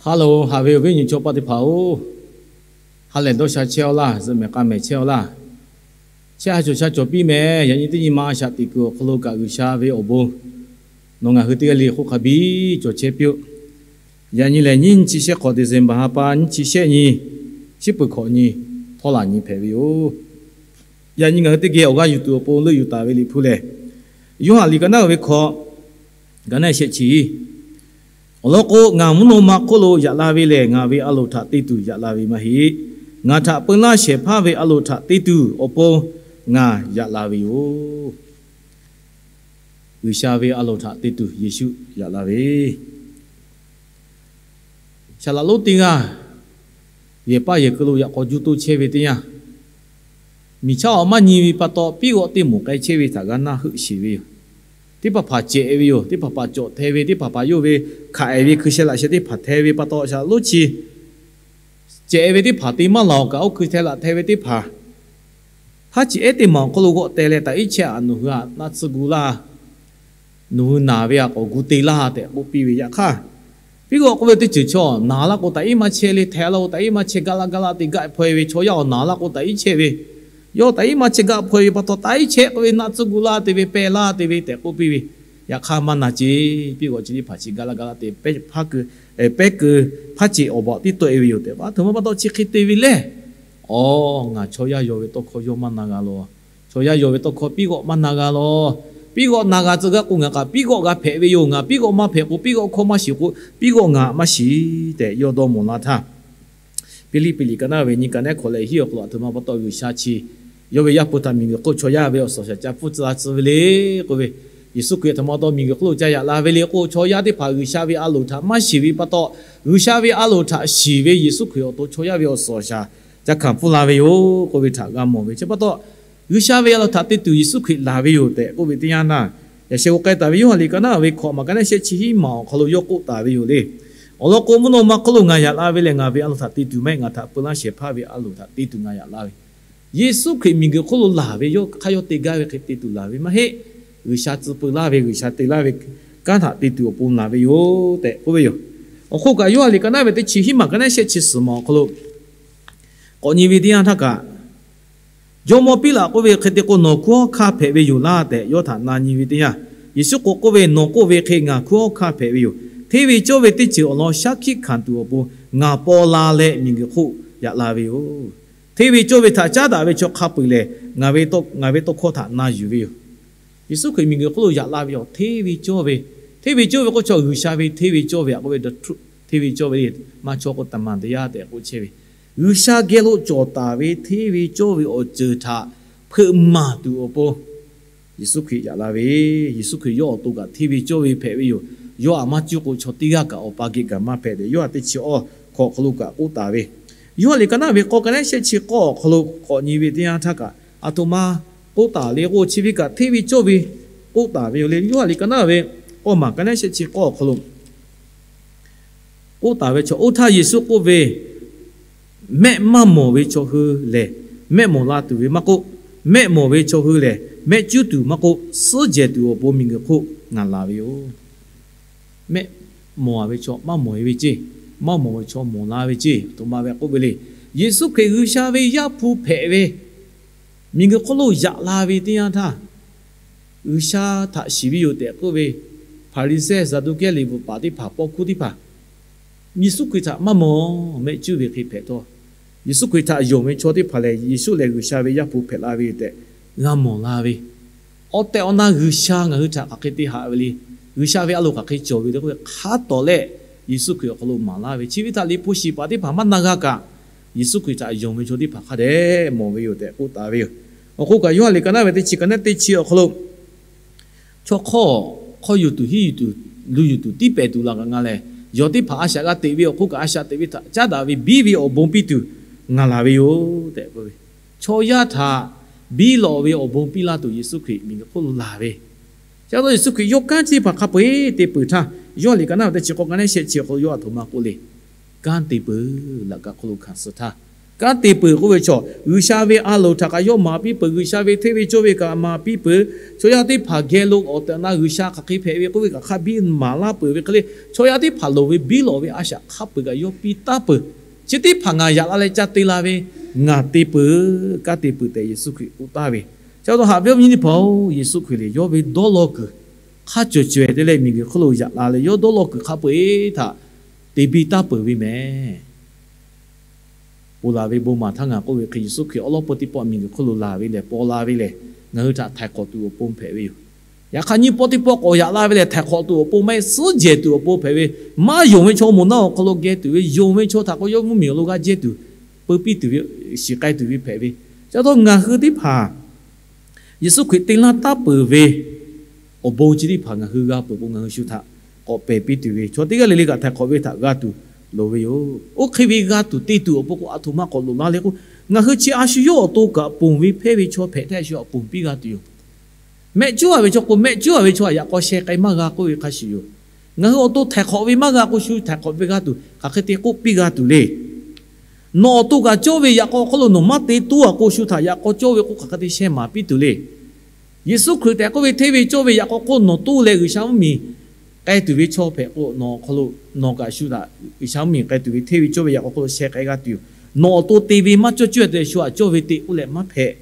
Hello, haꞈ ve awˬ viˉ awˬ nyi chaw paˆ teˇ hpaˍ-oˬ, ha lehˬ dawˇ sha chehˇ-aw laˇ, zuhꞈ mehˍ k'a mehˍ chehˇ-aw laˇ. Chehˇ ha cawˬ sha cawˬ piˇ mehˍ. Yaꞈ nyi teˇ nyi ma a shaꞈ teꞈ kuiˬ awˬ hk'aw lo kaꞈ G'uiˬsha ve awˬ bon nawˬ ngaˬ hui teˇ g'aˇ le k'oˆ hk'a biˇ cawˬ chehˇ piˇ-oˆ. Yaꞈ nyi lehˬ, nyiˇ chi shehˆ hk'awꞈ December ha pa nyiˇ chi shehˆ nyi, shiˉ peuˬ hkawꞈ nyi, htawˇ laˬ nyi hpehꞈ ve yoˬ. Yaꞈ nyi ngaˬ hui teˇ geh awˬ g'aˇ yuˬ tuˬ awˬ pon leuˆ yuˬ taˍ ve Liꞈ hpu lehˬ, Yoˇhanˬ liꞈ ka naˉ ve hkawꞈ, ka naˉ shehˆ chi hiˉ. Awˬ lawn k'o, ngaˬ mvuhˇ naw ma hk'oˆ lo yaꞈ la ve lehˬ, ngaˬ ve a loˍ htaꞈ te tuˬ yaꞈ la ve maˇ heˆ. Ngaˬ htaꞈ peu laˇ shehˍ hpaˇ ve a loˍ htaꞈ te tuˬ awˬ pon ngaˬ yaꞈ la ve yoˬ. G'uiˬsha ve a loˍ htaꞈ te tuˬ Yeˍsuˆ yaꞈ la ve. Saˍ laꞈ lonˉ teˇ g'aˇ yehˬ paˇ yehˬ keu lo yaꞈ k'aw juˇ toˇ chehˇ ve teˇ yanˇ, miˬ chaˇ awˬ maˇ nyi ve pa taw, piˉ g'awˆ teˇ moˍ k'ai chehˇ ve htaꞈ g'a naˆ heuˆ sheˍ ve yoˬ. Teˇ hpaˍ hpaˍ cehꞈ ve yoˬ. Teˇ hpaˍ hpaˍ cawꞈ hteh ve, teˇ hpaˍ hpaˍ yawˇ ve hkanˍ ehˍ ve hkui sheh laꞈ sheh teˇ hpaˍ hteh ve pa taw, saˍ laꞈ lonˉ chi cehꞈ ve teˇ hpaˍ te maˇ laˬ-oˬ kaꞈ, oˇ hkui hteh laꞈ hteh ve teˇ hpaˍ hpaˉ ceꞈ ehˉ teˇ maˬ awˬ hk'aw lo g'awˆ teh leh, taꞈ iˉ chehˇ-aꞈ, nawˬ hui-aꞈ naˆ tsuhˇ gu laˇ. Nawˬ hui naˬ ve-aꞈ k'awꞈ gu te laˇ tehꞈ k'oˆ piˇ ve. Yaꞈ hk'aˇ, piˉ g'awˆ k'oˆ ve teˇ ceuˬ chaw naˬ laˇ k'o, taꞈ iˉ maˇ chehˇ le. Hteh laˇ k'o, taꞈ iˉ maˇ chehˇ. Gaˆ laˇ gaˆ laˇ te gaˆ hpaw-e ve chaw yaˇ awˬ naˬ laˇ k'o, taꞈ iˉ chehˇ ve. Yawˇ taꞈ iˉ maˇ chehˇ gaˆ hpaw-e ve pa taw, taꞈ iˉ chehˇ k'oˆ ve, naˆ tsuhˇ gu laˇ te ve, pehˇ laˇ te ve tehꞈ k'oˆ piˇ ve. Yaꞈ hk'aˇ maˇ na ce. Piˉ g'awˆ chi teˇ hpaˍ chi gaˆ laˇ gaˆ laˇ te pehˉ hpaˇ keu, pehˉ keu hpaˉ ceꞈ awˬ baꞈ tiˉ tawˆ-e ve yoˬ tehꞈ, a htoꞈ ma pa taw chi hk'e te ve lehˬ, awˬ, ngaˬ chaw yaˇ yaw ve tawˇ hkawˇ yawˇ maˇ na g'a law. Chaw yaˇ yaw ve tawˇ hkawˇ piˉ g'awˆ maˇ na g'a law. Piˉ g'awˆ na g'a tcuh gaˇ k'o, ngaˬ kaꞈ piˉ g'awˆ g'a hpehꞈ ve yoˬ. Ngaˬ piˉ g'awˆ maˇ hpehꞈ k'o, piˉ g'awˆ hkawˇ maˇ shiˍ k'o, piˉ g'awˆ ngaˬ maˇ shiˍ tehꞈ yawˇ dawˇ mawˬ la htaˇ, Hpiˇliˇpiˆ liꞈ ka naˉ ve nyi, ka naˉ hkawꞈ leh hiˉ awˬ hk'aw lo a htoꞈ ma pa taw G'uiˬsha chi yawˇ ve Yaˇ hpu htaꞈ miˬguiˬ hk'oˆ chaw yaˇ ve awˬ suhˍ awˬ shaˍ ca pfuhˇ tcuh la tcuh ve le k'oˆ ve, Yeˍsuˆ Hkriꞈ a htoꞈ ma pa taw miˬguiˬ hk'oˆ lo ca yaꞈ la ve le k'o, chaw yaˇ teˇ hpaˍ G'uiˬsha ve a loˍ htaꞈ maˇ shiˍ ve pa taw, G'uiˬsha ve a loˍ htaꞈ shiˍ ve Yeˍsuˆ Hkriꞈ awˬ to chaw yaˇ ve awˬ suhˍ awˬ shaˍ ca hkanˍ pfuhˇ la ve yoˬ k'oˆ ve htaꞈ g'a mawˬ ve. Chi pa taw, G'uiˬsha ve a loˍ htaꞈ te tuˬ Yeˍsuˆ Hkriꞈ laˬ ve yoˬ tehꞈ k'oˆ ve teˇ yanˇ naˇ, yaꞈ sheh g'aw k'ai taˍ ve Yoˇhanˬ liꞈ ka naˉ ve hkawꞈ maˬ ka naˉ shehˆ chi hiˉ maˬ awˬ hk'aw lo yawˇ k'oˆ taˍ ve yoˬ le. Awˬ lawn k'o, mvuhˇ naw ma hk'oˆ lo ngaˬ yaꞈ la ve lehˬ, ngaˬ ve a loˍ htaꞈ te tuˬ maˇ heˆ. Ngaˬ htaꞈ peu laˇ shehˍ hpaˇ ve a loˍ htaꞈ te tuˬ ngaˬ yaꞈ la ve. Yeˍsuˆ Hkriꞈ miˬguiˬ hk'oˆ lo laˬ ve yawˇ hk'aˇ yawˇ te gaˇ ve hk'e te tuˬ laˬ ve maˇ heˆ. G'uiˬsha tcuh peu laˇ ve, G'uiˬsha te laˇ ve kanˉ htaꞈ te tuˬ awˬ pon laˬ ve yoˬ tehꞈ k'oˆ ve yoˬ. Awˬ hk'oˆ kaꞈ, Yoˇhanˬ liꞈ ka naˉ ve teˇ chi hiˉ maˬ ka naˉ shehˆ chi suhˍ maˬ awˬ hk'aw lo k'awꞈ nyi ve teˇ yanˇ htaˇ kaꞈ, Jawˇmawˇ Piˉlaꞈ k'oˆ ve hk'e te k'o, nawˬ hkunˉ hawˉ hkanˇ hpehꞈ ve yoˬ laˇ tehꞈ yawˇ htaꞈ na nyi ve teˇ yanˇ, Yeˍsuˆ k'o k'oˆ ve, Nawˬ k'oˆ ve hk'e ngaˬ hkunˉ hawˉ hkanˇ hpehꞈ ve yoˬ. Hteˇ ve cawˇ ve teˇ ceuˬ awˬ lawn shaˉ hkiˆ hkanˍ tuˬ awˬ pon ngaˬ paw la leh miˬguiˬ hk'oˆ yaꞈ la ve yoˬ. Hteˇ ve cawˇ ve htaꞈ caˉ daꞈ ve chaw hk'a peu-eˬ lehˬ, ngaˬ ve tawˇ hkawˇ htaꞈ na yuˬ ve yoˬ. Yeˍsuˆ Hkriꞈ miˬguiˬ hk'oˆ lo yaꞈ la ve awˬ hteˇ ve cawˇ ve, hteˇ ve cawˇ ve k'oˆ chaw G'uiˬsha ve hteˇ ve cawˇ ve a k'oˆ ve, hteˇ ve cawˇ ve le, maˇ chaw k'o သမ္မာတရား tehꞈ k'oˆ chehˇ ve, G'uiˬsha geh lo cawˬ taˍ ve hteˇ ve cawˇ ve awˬ ceuˬ htaꞈ hpeuꞈ maˍ tuˬ awˬ pon Yeˍsuˆ Hkriꞈ yaꞈ la ve. Yeˍsuˆ Hkriꞈ yawˇ awˬ to kaꞈ hteˇ ve cawˇ ve hpehꞈ ve yoˬ. Yawˇ htaꞈ maˇ cuˇ k'o chaw teˇ g'aˇ kaꞈ awˬ pa geh gaˬ maˇ hpehꞈ tehꞈ, Yoˇhanˬ teˇ chi awˬ hk'aw awˬ hk'aw lo kaꞈ k'oˆ taˍ ve. Yoˇhanˬ liꞈ ka naˉ ve k'awˇ ka naˉ shehˆ chi k'awˇ awˬ hk'aw lo k'awꞈ nyi ve teˇ yanˇ htaˇ kaꞈ, a htoꞈ ma k'oˆ taˍ le k'o, chi ve kaꞈ hteˇ ve cawˇ ve k'oˆ taˍ ve yoˬ le. Yoˇhanˬ liꞈ ka naˉ ve k'awˇ maˬ ka naˉ shehˆ chi k'awˇ awˬ hk'aw lo k'oˆ taˍ ve chaw, oˇ htaˇ Yeˍsuˆ k'oˆ ve, Mehˆ maˇ mawˬ ve chaw hui lehˬ, mehˆ mawˬ la tuˬ ve maˇ k'oˆ, mehˆ mawˬ ve chaw hui lehˬ, mehˆ cuˉ tuˬ maˇ k'oˆ, suhˉ jehˬ tuˬ awˬ pon miˬguiˬ hk'oˆ ngaˬ laˬ ve yoˬ. Mehˆ mawˬ ve chaw maˇ mawˬ-e ve ceˇ, maˇ mawˬ ve chaw mawˬ la ve ceˇ, a htoꞈ ma ve k'oˆ ve le. Yeˍsuˆ Hkriꞈ G'uiˬsha ve Yaˇ hpu hpehꞈ ve, miˬguiˬ hk'oˆ lo yaꞈ la ve teˇ yanˇ htaˇ, G'uiˬsha htaꞈ shiˍ ve yoˬ tehꞈ k'oˆ ve Hpaˍriˍsehˇ, Saˍduˆkehˇ, Liꞈ bvuhꞈ paˍ teˇ hpaˍ, paw hkuˇ teˇ hpaˍ, Yeˍsuˆ Hkriꞈ htaꞈ maˇ mawˬ, mehˆ cuˉ ve hk'e hpehꞈ htawˇ, Yeˍsuˆ Hkriꞈ htaꞈ yonˍ ve chaw teˇ hpaˍ lehˬ, Yeˍsuˆ lehˬ G'uiˬsha ve Yaˇ hpu hpehꞈ la ve yoˬ tehꞈ g'a mawˬ la ve. Awˬ tehˬ awˬ na G'uiˬsha ngaˬ hui htaꞈ hk'aˬ hk'e te haꞈ ve le, G'uiˬsha ve a loˍ hk'aˬ hk'e cawˬ ve le k'oˆ ve hk'a tawˍ leh, Yeˍsuˆ Hkriꞈ awˬ hk'aw lo maˍ laˇ ve. Chi ve htaꞈ liꞈ hpu shiˍ paˍ teˇ hpaˍ maˇ na g'a kaꞈ, Yeˍsuˆ Hkriꞈ htaꞈ yonˍ ve chaw teˇ hpaˍ hk'a dehꞈ mawˬ ve yoˬ tehꞈ k'oˆ taˍ ve yoˬ. Awˬ hk'oˆ kaꞈ, Yoˇhanˬ liꞈ ka naˉ ve teˇ chi ka naˉ teˇ chi awˬ hk'aw lo, chaw hk'awˇ hk'awˇ yuˬ tuˬ hiˉ yuˬ tuˬ, luˬ yuˬ tuˬ tiˉ pehˍ tuˬ laˬ kaꞈ ngaˬ lehˬ, yawˬ teˇ hpaˍ a shaꞈ g'a teꞈ ve awˬ hk'oˆ kaꞈ, a shaꞈ teꞈ ve htaꞈ caˉ daꞈ ve biˇ ve awˬ bon piˇ tuˬ ngaˬ laˬ ve yoˬ tehꞈ k'oˆ ve, chaw yaˇ htaꞈ biˇ lawꞈ ve awˬ bon piˇ laˇ tuˬ Yeˍsuˆ Hkriꞈ miˬguiˬ hk'oˆ lo laˬ ve. Chi pa taw Yeˍsuˆ Hkriꞈ yawˇ kanˉ chi teˇ hpaˍ hk'a peu-eˬ te peuˬ htaˇ, Yoˇhanˬ liꞈ ka naˉ ve teˇ chi k'awˇ ka naˉ shehˆ chi awˬ hk'aw lo yawˇ a htoꞈ ma k'oˆ le, Kanˉ te peuˬ laꞈ ka hk'oˆ lo hkanˍ suh htaˇ, Kanˉ te peuˬ k'oˆ ve chaw, G'uiˬsha ve a loˍ htaꞈ kaꞈ yawˇ maˍ piˇ peuˬ, G'uiˬsha ve hteˇ ve cawˇ ve kaꞈ maˍ piˇ peuˬ. Chaw yaˇ teˇ hpaˍ geh lo awˬ tehˬ awˬ na G'uiˬsha hk'aˬ hk'e hpehꞈ ve k'oˆ ve kaꞈ hk'a biˇ maˍ laˇ peuˬ ve hk'e le, chaw yaˇ teˇ hpaˍ loˍ ve biˇ lawˬ ve a shaꞈ hk'a peuˬ kaꞈ yawˇ piˇ taˉ peuˬ. Chi teˇ hpaˍ ngaˬ yaꞈ la leh ca te la ve, ngaˬ te peuˬ, kanˉ te peuˬ tehꞈ Yeˍsuˆ Hkriꞈ k'oˆ taˍ ve. Chi pa taw haꞈ ve awˬ viˉ awˬ nyi teˇ hpaˍ-oˬ, Yeˍsuˆ Hkriꞈ lehˬ yawˇ ve dawˇ law kuiˬ hk'a cawˬ cawehˬ te leh miˬguiˬ hk'oˆ lo yaꞈ la leh yawˇ dawˇ law kuiˬ hk'a peu-eˬ htaꞈ te biˇ taˉ peuˬ ve mehˍ. Ponˬ laˬ ve bon maˍ htaˇ ngaˬ k'oˆ ve hk'e, Yeˍsuˆ Hkriꞈ awˉ lawˉ pawˇ teˇ pawˆ miˬguiˬ hk'oˆ lo laˬ ve lehˬ, paw la ve lehˬ, ngaˬ hui htaꞈ htaiˍ hk'awꞈ tuˬ awˬ pon hpehꞈ ve yoˬ. Yaꞈ hk'aˇ nyiˇ pawˆ teˇ pawˆ k'awꞈ yaꞈ la ve lehˬ, htaiˍ hk'awꞈ tuˬ awˬ pon maˇ heˆ, suhˉ jehˬ tuˬ awˬ pon hpehꞈ ve, maˇ yonˍ ve chaw moˍ naˆ awˬ hk'aw lo geh tuˬ ve, yonˍ ve chaw htaꞈ k'o yawˇ mvuhˇmiˬ awˬ lo g'a jehˇ tuˬ, peu piˇ tuˬ ve, shiˍ k'ai tuˬ ve hpehꞈ ve. Chi pa taw ngaˬ hui teˇ hpaˍ Yeˍsuˆ Hkriꞈ te laˇ taˉ peuˬ ve awˬ bon chi teˇ hpaˍ ngaˬ hui g'a peuˬ k'o, ngaˬ hui shu htaꞈ k'awꞈ pehˬ piˇ tuˬ ve, chaw teˇ g'aˇ le le kaꞈ htaiˍ hk'awꞈ ve htaꞈ g'a tuˬ loˍ ve yoˬ. Oˇ hk'e ve g'a tuˬ te tuˬ awˬ pon k'o, a htoꞈ ma k'awꞈ loꞈ la le k'o, ngaˬ hui chi a shu yawˇ awˬ to kaꞈ ponˬ ve hpehˇ ve chaw hpehꞈ hteˇ a shu htaꞈ ponˬ piˇ g'a tuˬ yoˬ. Mehˆ cuˉ a ve chaw k'o, mehˆ cuˉ a ve chaw htaꞈ yaꞈ k'aw sheh k'ai maˇ g'a k'oˆ ve hk'a shuˍ yoˬ. Ngaˬ hui awˬ to htaiˍ hk'awꞈ ve maˇ g'a k'o, shu htaiˍ hk'awꞈ ve g'a tuˬ hk'aˬ hk'e te k'oˆ piˇ g'a tuˬ le. Nawˬ awˬ to kaꞈ cawˇ ve yaꞈ k'aw hk'oˆ lo nawˬ maˇ te toˇ a k'o, shu htaꞈ yaꞈ k'aw cawˇ ve k'oˆ hk'aˬ hk'e te sheh maˍ piˇ tuˬ le. Yeˍsuˆ Hkriꞈ tehꞈ k'oˆ ve hteˇ ve cawˇ ve yaꞈ k'aw hk'oˆ nawˬ toˇ leh G'uiˬsha mvuhˇmiˬ k'ai tuˬ ve chaw hpehꞈ k'o, nawˬ awˬ hk'aw lo, nawˬ kaꞈ shu htaꞈ G'uiˬsha mvuhˇmiˬ k'ai tuˬ ve hteˇ ve cawˇ ve yaꞈ k'aw hk'oˆ lo sheh k'ai g'a tuˬ yoˬ. Nawˬ awˬ to te ve maˇ cawˇ cawˇ te shu htaꞈ cawˇ ve te k'oˆ leh maˇ hpehꞈ.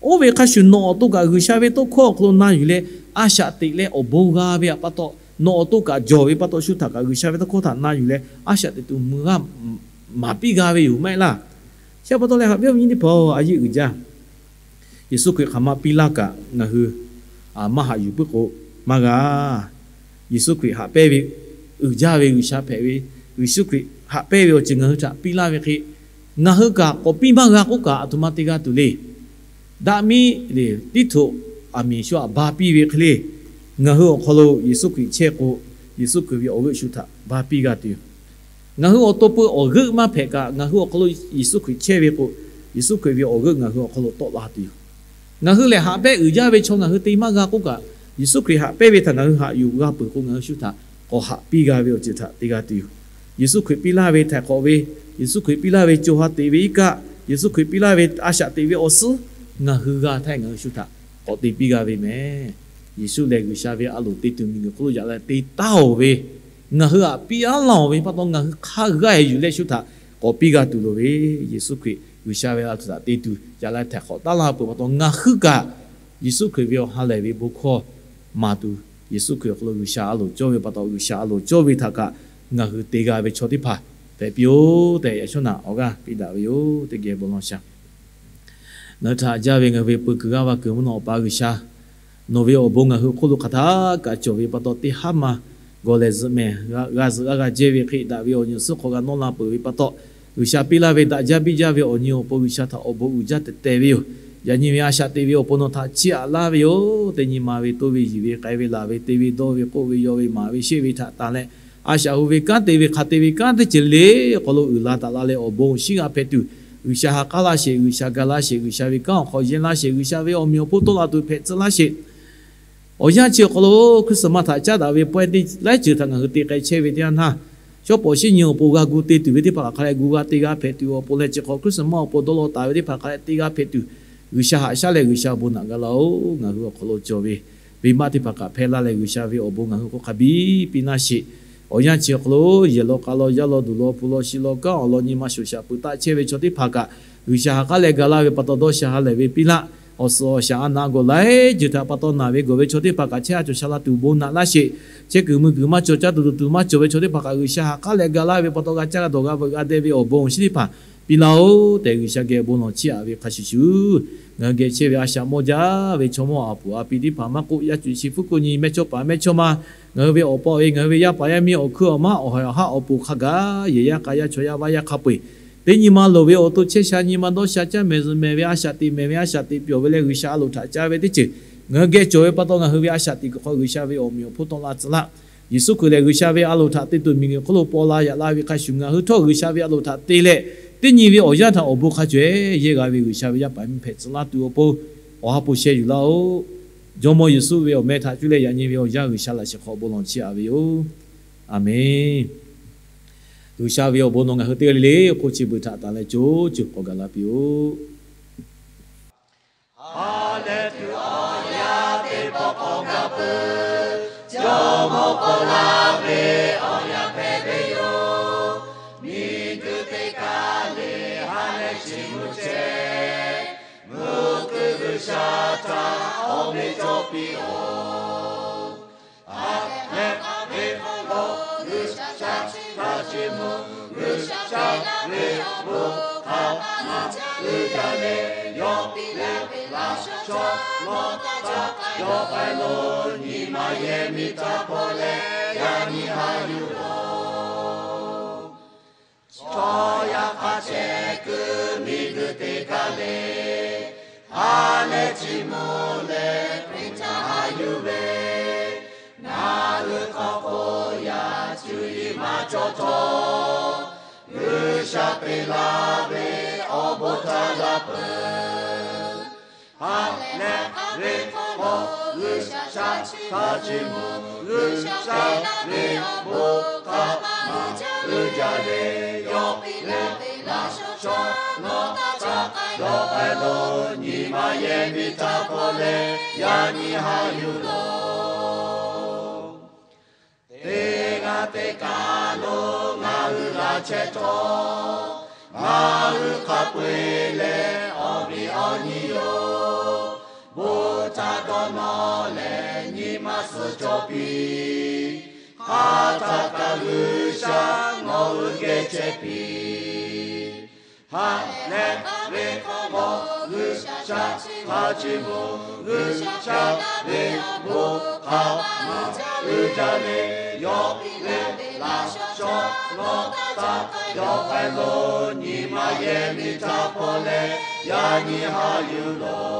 Oˇ ve hk'a shuˍ nawˬ awˬ to kaꞈ G'uiˬsha ve tawˇ hkawˇ awˬ hk'aw lo na yuˬ leh, a shaꞈ teꞈ leh awˬ bon g'a ve htaꞈ pa taw, nawˬ awˬ to kaꞈ jawˬ ve pa taw, shu htaꞈ kaꞈ G'uiˬsha ve tawˇ hkawˇ htaꞈ na yuˬ leh a shaꞈ teꞈ tuˬ mvuh g'a maˍ piˇ g'a ve yoˬ maˇ heˆ laˇ. Chi pa taw leh haꞈ ve awˬ viˉ awˬ nyi teˇ hpaˍ, a yeˆ uiˍ jaˇ. Yeˍsuˆ Hkriꞈ hk'aˬ ma piˇ laˇ kaꞈ ngaˬ hui maˇ haꞈ yuˬ puiˉ k'o maˇ g'a. Yeˍsuˆ Hkriꞈ haꞈ pehnˇ ve uiˍ jaˇ ve G'uiˬsha hpehꞈ ve, Yeˍsuˆ Hkriꞈ haꞈ pehnˇ ve awˬ ceuˬ ngaˬ hui htaꞈ piˇ laˇ ve hk'e, ngaˬ hui kaꞈ k'awꞈ piˇ maˇ g'a k'oˆ kaꞈ a htoꞈ ma te g'a tuˬ le. Daꞈ miˇ le tiˉ htoꞈ aˬ miˍ shu htaꞈ ba piˇ ve hk'e le, ngaˬ hui awˬ hk'aw lo Yeˍsuˆ Hkriꞈ chehˇ k'o, Yeˍsuˆ Hkriꞈ ve awˬ g'euˆ shu htaꞈ ba piˇ g'a tuˬ yoˬ. Ngaˬ hui awˬ to peu awˬ g'euˆ maˇ hpehꞈ kaꞈ, ngaˬ hui awˬ hk'aw lo Yeˍsuˆ Hkriꞈ chehˇ ve k'o, Yeˍsuˆ Hkriꞈ ve awˬ g'euˆ ngaˬ hui awˬ hk'aw lo tawˆ la tuˬ yoˬ. Ngaˬ hui lehˬ haꞈ pehnˇ uiˍ jaˇ ve chaw ngaˬ hui te maˇ g'a k'oˆ kaꞈ, Yeˍsuˆ Hkriꞈ haꞈ pehnˇ ve htaꞈ ngaˬ hui haꞈ yuˬ g'a peuˬ k'o, ngaˬ hui shu htaꞈ k'awꞈ haꞈ piˇ g'a ve awˬ ceuˬ htaꞈ te g'a tuˬ yoˬ. Yeˍsuˆ Hkriꞈ piˇ laˇ ve htaiˍ hk'awꞈ ve, Yeˍsuˆ Hkriꞈ piˇ laˇ ve co ha teꞈ ve iˉ kaˆ, Yeˍsuˆ Hkriꞈ piˇ laˇ ve a shaꞈ teꞈ ve awˬ suhˉ, ngaˬ hui g'a htaˇ ngaˬ hui shu htaꞈ k'awꞈ te piˇ g'a ve mehˍ. Yeˍsuˆ lehˬ G'uiˬsha ve a loˍ te tuˬ miˬguiˬ hk'oˆ lo yaꞈ la te taˉ-oˬ ve, ngaˬ hui htaꞈ piˇ aˉ laˇ-oˬ ve pa taw, ngaˬ hui hk'a g'a-e yuˬ leh shu htaꞈ k'awꞈ piˇ g'a tuˬ loˍ ve, Yeˍsuˆ Hkriꞈ G'uiˬsha ve a loˍ htaꞈ te tuˬ yaꞈ la htaiˍ hk'awꞈ taˉ laˇ peuˬ pa taw, ngaˬ hui kaꞈ Yeˍsuˆ Hkriꞈ ve awˬ ha lehˬ ve bon hkawˇ maˍ tuˬ, Yeˍsuˆ Hkriꞈ awˬ hk'aw lo G'uiˬsha a loˍ cawˇ ve pa taw, G'uiˬsha a loˍ cawˇ ve htaꞈ kaꞈ ngaˬ hui te g'a ve chaw teˇ hpaˍ hpehꞈ piˇ-oˆ tehꞈ, yaꞈ shawˉ naꞈ awˬ g'aˇ piˇ daꞈ ve yoˬ. Teˇ geh bon lawˬ shaˍ. Ngaˬ hui htaꞈ jaˇ ve ngaˬ hui ve peu kuiˬ g'aˇ va kuiˬ mvuhˇ naw Awˬ pa G'uiˬsha, nawˬ ve awˬ bon ngaˬ hui hk'oˆ lo hk'aˬ htaˇ kaꞈ cawˬ ve pa taw, teˇ haˉ ma gawˬ lehˬ zuhꞈ mehˍ, g'a zuhꞈ g'a g'a jehˇ ve hk'e daꞈ ve awˬ nyi awˬ suhˉ hk'aw g'a nawˇ la peuˬ ve pa taw, G'uiˬsha piˇ laˇ ve daꞈ jaˇ biˇ jaˇ ve awˬ nyi awˬ pon G'uiˬsha htaꞈ awˬ bon uiˍ jaˇ teh teh ve yoˬ. Yaꞈ nyi ve a shaꞈ teꞈ ve awˬ pon nawˬ htaꞈ chiˇ aꞈ laˇ ve yoˬ. Teˇ nyi ma ve toˇ ve yiˬ ve k'ai ve laˬ ve te ve dawˇ ve k'oˆ ve yaw ve maˍ ve sheˆ ve htaꞈ tanˬ leh, a shaꞈ hu ve kanˉ te ve hk'a te ve kanˉ teˇ ceuˬ le le awˬ hk'aw lo uiˍ la taˍ la leh awˬ bon shinˉ g'a hpehꞈ tuˬ, G'uiˬsha ha k'aˉ laˇ sheˍ, G'uiˬsha ga laˇ sheˍ, G'uiˬsha ve kanˉ awˬ hk'aw yehˇ laˇ sheˍ, G'uiˬsha ve awˬ meꞈ awˬ hponˇ tawˆ la tuˬ hpehꞈ tcuh laˇ sheˍ. Awˬ yanˇ chi awˬ hk'aw lo Christmas htaꞈ caˉ daꞈ ve pawehˇ teˇ laiˉ ceuˬ htaꞈ ngaˬ hui te k'ai chehˇ ve teˇ yanˇ htaˇ, shawˉ pawˍ shinˉ nyi awˬ pon g'a gu te tuˬ ve teˇ hpaˍ hk'a leh gu g'a te g'a hpehꞈ tuˬ awˬ pon leh, chi hk'awꞈ Christmas awˬ pon dawˇ law taˍ ve teˇ hpaˍ hk'a leh te g'a hpehꞈ tuˬ, G'uiˬsha haꞈ shaˉ leh G'uiˬsha bon naꞈ ga laˇ-oˬ. Ngaˬ hui awˬ hk'aw lo cawˬ ve venˇbaˆ teˇ hpaˍ kaꞈ hpehˇ laˇ leh, G'uiˬsha ve awˬ bon ngaˬ hui hk'oˆ hk'a biˇ piˇ laˇ sheˍ. Awˬ yanˇ chi awˬ hk'aw lo yehˬ law k'a law yaˇ law duˬ law hpu law shi law kanˉ awˬ lawn nyi ma shoˍ shaꞈ peuˬ taˆ chehˇ ve chaw teˇ hpaˍ kaꞈ, G'uiˬsha ha k'aˉ leh ga laˇ ve pa taw dawˇ sha ha lehˬ ve piˇ laˇ. Awˬ suhˍ awˬ shaˍ a naˍ gawˬ laiˉ ceuˬ htaꞈ pa taw naˬ ve gawˬ ve chaw teˇ hpaˍ kaꞈ chehˇ ha cawˬ sha la tuˬ bon naꞈ laˇ sheˍ. Chehˇ kuiˬ mui kuiˬ maˇ cawˬ, caˇ tuˬ tuˬ tuˬ maˇ cawˬ ve chaw teˇ hpaˍ kaꞈ, G'uiˬsha ha k'aˉ leh ga laˇ ve pa taw g'a caˇ g'a dawˬ g'a veuꞈ g'a deh ve awˬ bon awˬ shinˉ teˇ hpaˍ piˇ laˇ-oˆ tehꞈ, G'uiˬsha geh bon lawˬ chiˇ aꞈ ve hk'a shuˍ shuˍ, ngaˬ hui geh chehˇ ve a shaꞈ mawˇ jaˇ ve chaw mawˇ a puˍ a pi teˇ hpaˍ maˇ k'oˆ, yaˇ cuˬ chi hpfuhˇ kuˆ nyi mehˇchawˇpaˍ mehˇchawˇma, ngaˬ hui ve awˬ pa awˬ e, ngaˬ hui ve yaˇ paˍ yaˇ miˇ awˬ hkuiˇ awˬ maˉ awˬ haiˬ awˬ haˉ awˬ poˍ hk'a gaˬ yehˬ yaˇ k'a yaˇ chaw yaˇ vaˇ yaˇ hk'a peu-eˬ, teˇ nyi ma loˍ ve awˬ to chehˇ sha nyi ma dawˇ sha caˇ mehˍ zuhꞈ mehˍ ve a shaꞈ teꞈ mehˍ ve a shaꞈ teꞈ pyawˬ ve leh G'uiˬsha a loˍ htaꞈ ca ve teˇ ceuˬ ngaˬ hui geh cawˬ ve pa taw, ngaˬ hui ve a shaꞈ teꞈ kuiˬ hk'aw G'uiˬsha ve awˬ meꞈ awˬ hponˇ tawˆ la tcuh laˇ. Yeˍsuˆ Hkriꞈ lehˬ G'uiˬsha ve a loˍ htaꞈ te tuˬ miˬguiˬ hk'oˆ lo paw la yaꞈ la ve hk'a shuˍ, ngaˬ hui htawˇ G'uiˬsha ve a loˍ htaꞈ te leh, teˇ nyi ve awˬ yanˇ htaꞈ awˬ bon hk'a caweh yehˇ g'a ve G'uiˬsha ve yaˇ paˍ miˇ hpehꞈ tcuh laˇ tuˬ awˬ pon, awˬ ha hpu sheh yuˬ laˇ-oˆ. Jawˇmawˇ Yeˍsuˆ ve awˬ meh htaꞈ cuˇ leh yaꞈ nyi ve awˬ yanˇ G'uiˬsha laꞈ shehˍ hk'aw bon lawˬ chiˇ aꞈ ve yoˬ. Aˬmenˍ. G'uiˬsha ve awˬ bon nawˬ ngaˬ hui teˇ g'aˇ le le awˬ hk'oˆ chi beuꞈ htaꞈ tanˍ leh co co hk'awꞈ gaˬ la piˇ-oˆ. Ha lehˬ tuˬ awˬ yanˇ teˇ pawˆ k'awꞈ gaˬ peuˬ. Jawˇmawˇ Pawˇluˆ ve awˬ yanˇ hpehꞈ ve yoˬ. Miˬguiˬ teˇ kaˬ le ha lehˬ chi mvuhˇ chehˇ, mvuhˇ hkui G'uiˬsha htaꞈ awˬ meꞈ cawˬ piˇ-oˆ. Ha lehˬ ve k'o, G'uiˬsha chi htaˇ chi mvuhˇ G'uiˬsha ve awˬ bon hk'a maˇ uiˍ jaˇ leh, yawˇ piˇ leh ve laꞈ shawˉ chaw nawˬ htaꞈ ca k'ai yawˇ k'ai lo, nyi ma yehˬ miˬ htaꞈ hpawˇ leh yaꞈ nyi haꞈ yuˬ loˬ. Chaw yaˇ hk'a shehˍ kuiˬ miˬguiˬ teˇ kaˬ le ha lehˬ chi mvuhˇ leh Hkriꞈ htaꞈ haꞈ yuˬ ve, ngaˬ hui hk'aw hk'oˆ yaˇ cuˇ yiˍ maˇ cawˬ htawˇ, G'uiˬsha te laˇ ve awˬ bon htaꞈ laˇ peuˬ. Ha lehˬ ve k'o, G'uiˬsha chi htaˇ chi mvuhˇ G'uiˬsha ve awˬ bon hk'a maˇ uiˍ jaˇ leh, yawˇ piˇ leh ve laꞈ shawˉ chaw nawˬ htaꞈ ca k'ai yawˇ k'ai lo, nyi ma yehˬ miˬ htaꞈ hpawˇ leh yaꞈ nyi haꞈ yuˬ loˬ. Teˇ g'aˇ teˇ kaˬ lo ngaˬ hui g'a chehˇ htawˇ, ngaˬ hui hk'a peu-eˬ leh awˬ viˉ awˬ nyi yoˬ. Bon htaꞈ dawˇ nawˇ leh nyi ma suhˍ cawˬ piˇ. Hk'aˬ htaˆ kaꞈ G'uiˬsha nawˬ hui geh chehˇ piˇ. Ha lehˬ ve k'o, G'uiˬsha htaˇ chi mvuhˇ G'uiˬsha ve awˬ bon hk'a maˇ uiˍ jaˇ leh, yawˇ piˇ leh ve laꞈ shawˉ chaw nawˬ htaꞈ ca yawˇ k'ai lo, nyi ma yehˬ miˬ htaꞈ hpawˇ leh yaꞈ nyi haꞈ yuˬ loˬ.